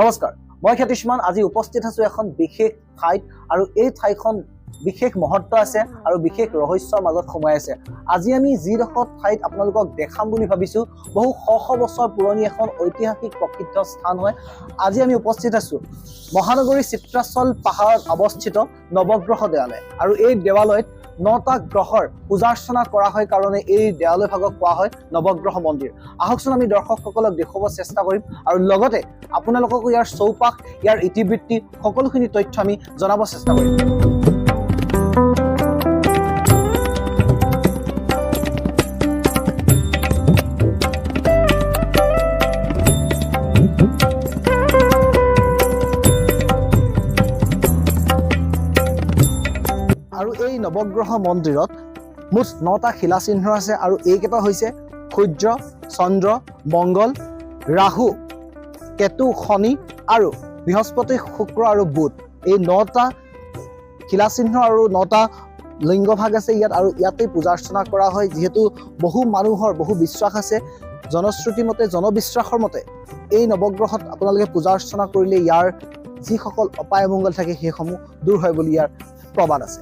নমস্কাৰ, মই খ্যাতিষ্মান। আজি উপস্থিত আছো এখন বিশেষ ঠাইত আৰু এই ঠাইখন বিশেষ মহত্ব আছে আৰু বিশেষ ৰহস্যৰ মাজত সোমাই আছে। আজি আমি যিডোখৰ ঠাইত আপোনালোকক দেখাম বুলি ভাবিছো, বহু শ শ বছৰ পুৰণি এখন ঐতিহাসিক প্ৰসিদ্ধ স্থান হয়। আজি আমি উপস্থিত আছো মহানগৰী চিত্ৰাচল পাহাৰত অৱস্থিত নৱগ্ৰহ দেৱালয় আৰু এই দেৱালয়ত নটা গ্ৰহৰ পূজা অৰ্চনা কৰা হয় কাৰণে এই দেৱালয় ভাগক কোৱা হয় নৱগ্ৰহ মন্দিৰ। আহকচোন, আমি দৰ্শকসকলক দেখুৱাব চেষ্টা কৰিম আৰু লগতে আপোনালোককো ইয়াৰ চৌপাশ, ইয়াৰ ইতিবৃত্তি সকলোখিনি তথ্য আমি জনাব চেষ্টা কৰিম। আৰু এই নৱগ্ৰহ মন্দিৰত মুঠ নটা শিলাচিহ্ন আছে আৰু এইকেইটা হৈছে সূৰ্য, চন্দ্ৰ, মংগল, ৰাহু, কেতু, শনি আৰু বৃহস্পতি, শুক্ৰ আৰু বুধ। এই নটা শিলাচিহ্ন আৰু নটা লিংগভাগ আছে ইয়াত আৰু ইয়াতেই পূজা অৰ্চনা কৰা হয়। যিহেতু বহু মানুহৰ বহু বিশ্বাস আছে, জনশ্ৰুতি মতে, জনবিশ্বাসৰ মতে এই নৱগ্ৰহত আপোনালোকে পূজা অৰ্চনা কৰিলে ইয়াৰ যিসকল অপায় অমংগল থাকে, সেইসমূহ দূৰ হয় বুলি ইয়াৰ প্ৰবাদ আছে।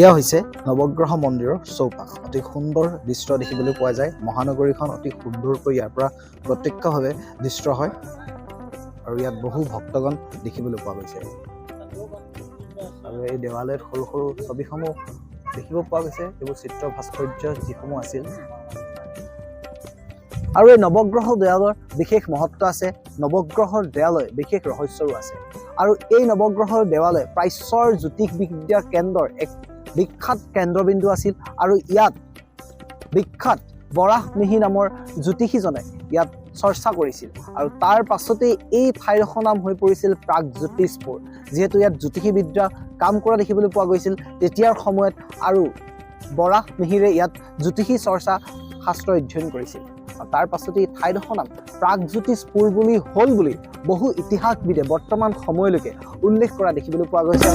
এয়া হৈছে নৱগ্ৰহ মন্দিৰৰ চৌপাশ। অতি সুন্দৰ দৃশ্য দেখিবলৈ পোৱা যায়। মহানগৰীখন অতি সুন্দৰকৈ ইয়াৰ পৰা প্ৰত্যক্ষভাৱে দৃশ্য হয় আৰু ইয়াত বহু ভক্তগণ দেখিবলৈ পোৱা গৈছে আৰু এই দেৱালয়ত সৰু সৰু ছবিসমূহ দেখিব পোৱা গৈছে, এইবোৰ চিত্ৰ ভাস্কৰ্য যিসমূহ আছিল। আৰু এই নৱগ্ৰহ দেৱালয়ৰ বিশেষ মহত্ব আছে, নৱগ্ৰহৰ দেৱালয় বিশেষ ৰহস্যৰো আছে। আৰু এই নৱগ্ৰহৰ দেৱালয় প্ৰাচ্যৰ জ্যোতিষ বিদ্যা কেন্দ্ৰৰ এক বিখ্যাত কেন্দ্ৰবিন্দু আছিল আৰু ইয়াত বিখ্যাত বৰাহ মিহি নামৰ জ্যোতিষীজনে ইয়াত চৰ্চা কৰিছিল আৰু তাৰ পাছতেই এই ঠাইডোখৰ নাম হৈ পৰিছিল প্ৰাগজ্যোতিষপুৰ। যিহেতু ইয়াত জ্যোতিষী বিদ্যা কাম কৰা দেখিবলৈ পোৱা গৈছিল তেতিয়াৰ সময়ত আৰু বৰাহ মিহিৰে ইয়াত জ্যোতিষী চৰ্চা শাস্ত্ৰ অধ্যয়ন কৰিছিল আৰু তাৰ পাছতেই ঠাইডোখৰ নাম প্ৰাগজ্যোতিষপুৰ বুলি হ'ল বুলি বহু ইতিহাসবিদে বৰ্তমান সময়লৈকে উল্লেখ কৰা দেখিবলৈ পোৱা গৈছে।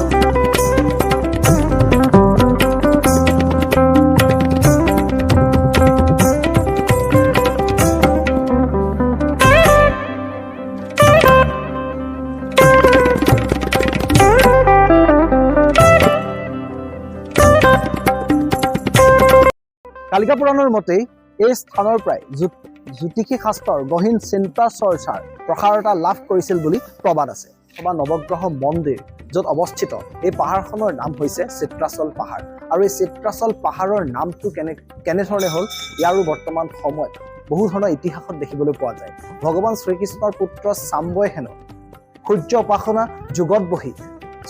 কালিকা পুৰাণৰ মতেই এই স্থানৰ পৰাই জ্যোতিষী শাস্ত্ৰৰ গহীন চিন্তা চৰ্চাৰ প্ৰসাৰতা লাভ কৰিছিল বুলি প্ৰবাদ আছে। অথবা নৱগ্ৰহ মন্দিৰ য'ত অৱস্থিত, এই পাহাৰখনৰ নাম হৈছে চিত্ৰাচল পাহাৰ। আৰু এই চিত্ৰাচল পাহাৰৰ নামটো কেনেধৰণে হ'ল, ইয়াৰো বৰ্তমান সময়ত বহু ধৰণৰ ইতিহাসত দেখিবলৈ পোৱা যায়। ভগৱান শ্ৰীকৃষ্ণৰ পুত্ৰ চাম্বই হেনো সূৰ্য উপাসনা যুগত বহি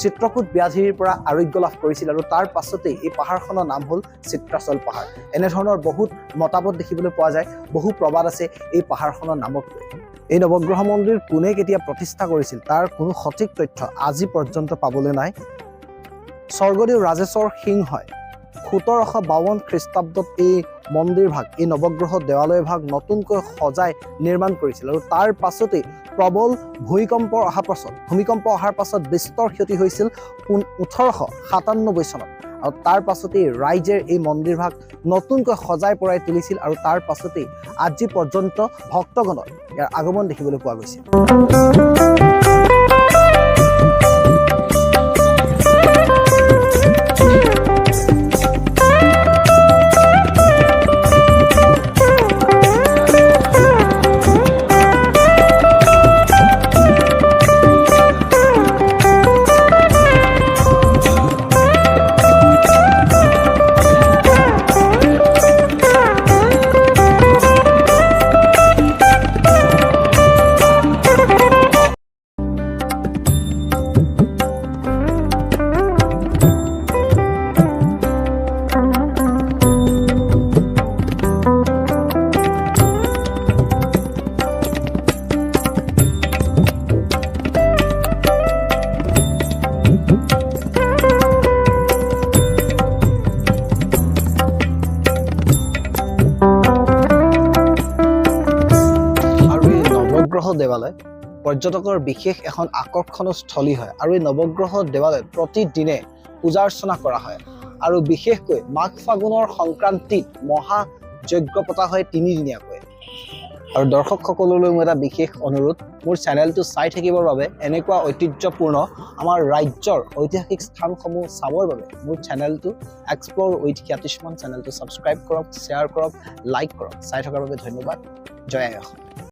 চিত্ৰকূট ব্যাধিৰ পৰা আৰোগ্য লাভ কৰিছিল আৰু তাৰ পাছতেই এই পাহাৰখনৰ নাম হ'ল চিত্ৰাচল পাহাৰ। এনেধৰণৰ বহুত মতামত দেখিবলৈ পোৱা যায়, বহু প্ৰবাদ আছে এই পাহাৰখনৰ নামক লৈ। এই নৱগ্ৰহ মন্দিৰ কোনে কেতিয়া প্ৰতিষ্ঠা কৰিছিল, তাৰ কোনো সঠিক তথ্য আজি পৰ্যন্ত পাবলৈ নাই। স্বৰ্গদেউ ৰাজেশ্বৰ সিংহই 1752 খ্ৰীষ্টাব্দত এই মন্দিৰ ভাগ, এই নৱগ্ৰহ দেৱালয় ভাগ নতুনকৈ সজাই নিৰ্মাণ কৰিছিল আৰু তাৰ পাছতেই প্ৰবল ভূমিকম্প অহাৰ পাছত বিস্তৰ ক্ষতি হৈছিল 1897 চনত আৰু তাৰ পাছতেই ৰাইজে এই মন্দিৰ ভাগ নতুনকৈ সজাই পৰাই তুলিছিল আৰু তাৰ পাছতেই আজি পৰ্যন্ত ভক্তগণৰ ইয়াৰ আগমন দেখিবলৈ পোৱা গৈছে। দেৱালয় পৰ্যটকৰ বিশেষ এখন আকৰ্ষণৰ স্থলী হয় আৰু এই নৱগ্ৰহ দেৱালয়ত প্ৰতিদিনে পূজা অৰ্চনা কৰা হয় আৰু বিশেষকৈ মাঘ ফাগুনৰ সংক্ৰান্তিত মহা যজ্ঞ পতা হয় তিনিদিনীয়াকৈ। আৰু দৰ্শকসকললৈ মোৰ এটা বিশেষ অনুৰোধ, মোৰ চেনেলটো চাই থাকিবৰ বাবে, এনেকুৱা ঐতিহ্যপূৰ্ণ আমাৰ ৰাজ্যৰ ঐতিহাসিক স্থানসমূহ চাবৰ বাবে মোৰ চেনেলটো এক্সপ্ল'ৰ উইথ খ্যাতিষ্মান চেনেলটো ছাবস্ক্ৰাইব কৰক, শ্বেয়াৰ কৰক, লাইক কৰক। চাই থকাৰ বাবে ধন্যবাদ। জয় আই অসম।